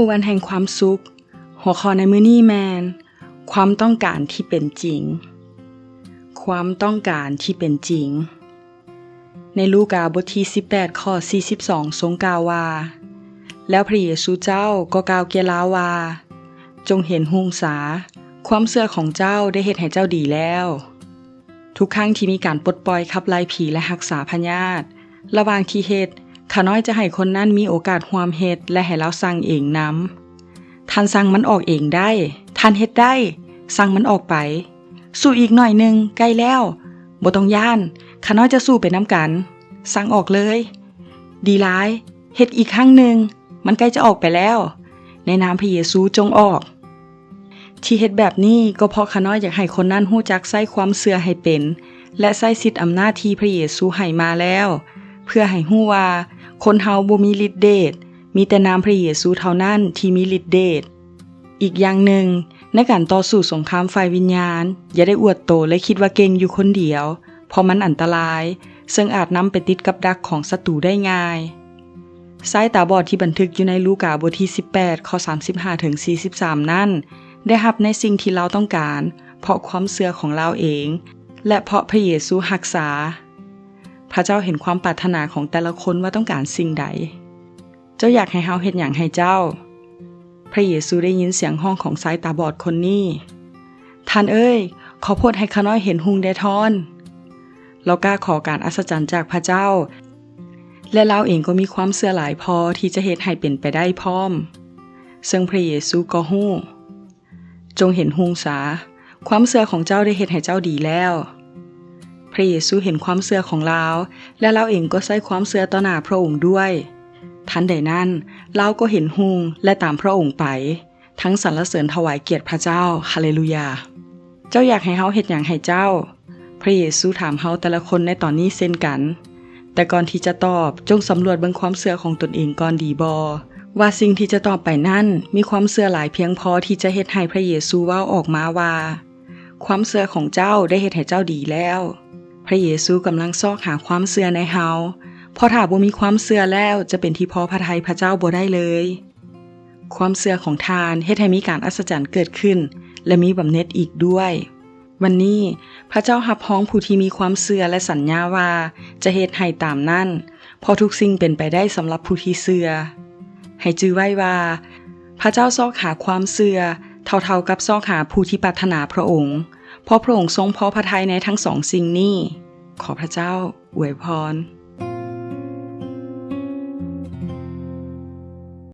ມື້ວັນແຫ່ງຄວາມສຸກ. ຫົວຂໍ້ໃນມື້ນີ້ແມ່ນ ຄວາມຕ້ອງການທີ່ເປັນຈິງ. ຄວາມຕ້ອງການທີ່ເປັນຈິງ. ໃນລູກາບົດທີສິບແປດ ຂໍ້ສີ່ສິບສອງ ຊົງກ່າວວ່າ, ແລ້ວພຣະເຢຊູເຈົ້າກໍກ່າວແກ່ລາວວ່າ, ຈົ່ງເຫັນຮຸ່ງສາ, ຄວາມເຊື່ອຂອງເຈົ້າໄດ້ເຮັດໃຫ້ເຈົ້າດີແລ້ວ. ທຸກຄັ້ງທີ່ມີການປົດປ່ອຍ, ຂັບໄລ່ຜີ ແລະ ຮັກສາພະຍາດ, ລະຫວ່າງທີ່ເຮັດ, ຂ້ານ້ອຍຈະໃຫ້ຄົນນັ້ນມີໂອກາດຮ່ວມເຮັດ ແລະ ໃຫ້ລາວສັ່ງເອງນຳ. ທ່ານສັ່ງມັນອອກເອງໄດ້. ທ່ານເຮັດໄດ້. ສັ່ງມັນອອກໄປ. ສູ້ອີກໜ້ອຍໜຶ່ງ, ໃກ້ແລ້ວ. ບໍ່ຕ້ອງຢ້ານ. ຂ້ານ້ອຍຈະສູ້ໄປນຳກັນ. ສັ່ງອອກເລີຍ. ດີຫຼາຍ. ເຮັດອີກຄັ້ງໜຶ່ງ. ມັນໃກ້ຈະອອກໄປແລ້ວ. ໃນນາມພຣະເຢຊູ ຈົ່ງອອກ. ທີ່ເຮັດແບບນີ້ກໍເພາະຂ້ານ້ອຍຢາກໃຫ້ຄົນນັ້ນຮູ້ຈັກໃຊ້ຄວາມເຊື່ອໃຫ້ເປັນ ແລະ ໃຊ້ສິດອຳນາດທີ່ພຣະເຢຊູໃຫ້ມາແລ້ວ, ເພື່ອໃຫ້ຮູ້ວ່າຄົນເຮົາບໍ່ມີລິດເດດ, ມີແຕ່ນາມພຣະເຢຊູເທົ່ານັ້ນທີ່ມີລິດເດດ. ອີກຢ່າງໜຶ່ງ, ໃນການຕໍ່ສູ້ສົງຄາມຝ່າຍວິນຍານ, ຢ່າໄດ້ອວດໂຕ ແລະ ຄິດວ່າເກັ່ງຢູ່ຄົນດຽວ, ເພາະມັນອັນຕະລາຍ, ເຊິ່ງອາດນຳໄປຕິດກັບດັກຂອງສັດຕູໄດ້ງ່າຍ. ຊາຍຕາບອດທີ່ບັນທຶກຢູ່ໃນລູກາບົດທີສິບແປດ ຂໍ້ສາມສິບຫ້າເຖິງສີ່ສິບສາມນັ້ນ ໄດ້ຮັບໃນສິ່ງທີ່ລາວຕ້ອງການ ເພາະຄວາມເຊື່ອຂອງລາວເອງ ແລະ ເພາະພຣະເຢຊູຮັກສາ. ພຣະເຈົ້າເຫັນຄວາມປາດຖະໜາຂອງແຕ່ລະຄົນວ່າຕ້ອງການສິ່ງໃດ. ເຈົ້າຢາກໃຫ້ເຮົາເຮັດຫຍັງໃຫ້ເຈົ້າ? ພຣະເຢຊູໄດ້ຍິນສຽງຮ້ອງຂອງຊາຍຕາບອດຄົນນີ້, ທ່ານເອີຍ, ຂໍໂພດໃຫ້ຂ້ານ້ອຍເຫັນຮຸ່ງແດ່ທ້ອນ. ລາວກ້າຂໍການອັດສະຈັນຈາກພຣະເຈົ້າ, ແລະ ລາວເອງກໍມີຄວາມເຊື່ອຫຼາຍພໍທີ່ຈະເຮັດໃຫ້ເປັນໄປໄດ້ພ້ອມ. ເຊິ່ງພຣະເຢຊູກໍຮູ້. ຈົ່ງເຫັນຮຸ່ງສາ, ຄວາມເຊື່ອຂອງເຈົ້າໄດ້ເຮັດໃຫ້ເຈົ້າດີແລ້ວ. ພຣະເຢຊູເຫັນຄວາມເຊື່ອຂອງລາວ, ແລະ ລາວເອງກໍໃຊ້ຄວາມເຊື່ອຕໍ່ໜ້າພຣະອົງດ້ວຍ. ທັນໃດນັ້ນ, ລາວກໍເຫັນຮຸ່ງ ແລະ ຕາມພຣະອົງໄປ, ທັງສັນລະເສີນຖວາຍກຽດພຣະເຈົ້າ. ຮາເລລູຢາ! ເຈົ້າຢາກໃຫ້ເຮົາເຮັດຫຍັງໃຫ້ເຈົ້າ? ພຣະເຢຊູຖາມເຮົາແຕ່ລະຄົນໃນຕອນນີ້ເຊັ່ນກັນ. ແຕ່ກ່ອນທີ່ຈະຕອບ, ຈົ່ງສຳຫຼວດເບິ່ງຄວາມເຊື່ອຂອງຕົນເອງກ່ອນດີບໍ່? ວ່າສິ່ງທີ່ຈະຕອບໄປນັ້ນ ມີຄວາມເຊື່ອຫຼາຍພຽງພໍທີ່ຈະເຮັດໃຫ້ພຣະເຢຊູເວົ້າອອກມາວ່າ, ຄວາມເຊື່ອຂອງເຈົ້າໄດ້ເຮັດໃຫ້ເຈົ້າດີແລ້ວ. ພຣະເຢຊູກຳລັງຊອກຫາຄວາມເຊື່ອໃນເຮົາ, ເພາະຖ້າບໍ່ມີຄວາມເຊື່ອແລ້ວ ຈະເປັນທີ່ພໍພະໄທພຣະເຈົ້າບໍ່ໄດ້ເລີຍ. ຄວາມເຊື່ອຂອງທ່ານເຮັດໃຫ້ມີການອັດສະຈັນເກີດຂຶ້ນ ແລະ ມີບຳເໜັດອີກດ້ວຍ. ວັນນີ້, ພຣະເຈົ້າຮັບຮອງຜູ້ທີ່ມີຄວາມເຊື່ອ ແລະ ສັນຍາວ່າຈະເຮັດໃຫ້ຕາມນັ້ນ, ເພາະທຸກສິ່ງເປັນໄປໄດ້ສຳລັບຜູ້ທີ່ເຊື່ອ. ໃຫ້ຈື່ໄວ້ວ່າ, ພຣະເຈົ້າຊອກຫາຄວາມເຊື່ອເທົ່າໆກັບຊອກຫາຜູ້ທີ່ປາດຖະໜາພຣະອົງ, ເພາະພຣະອົງຊົງພໍພະໄທໃນທັງສອງສິ່ງນີ້. ຂໍພຣະເຈົ້າອວຍພອນ.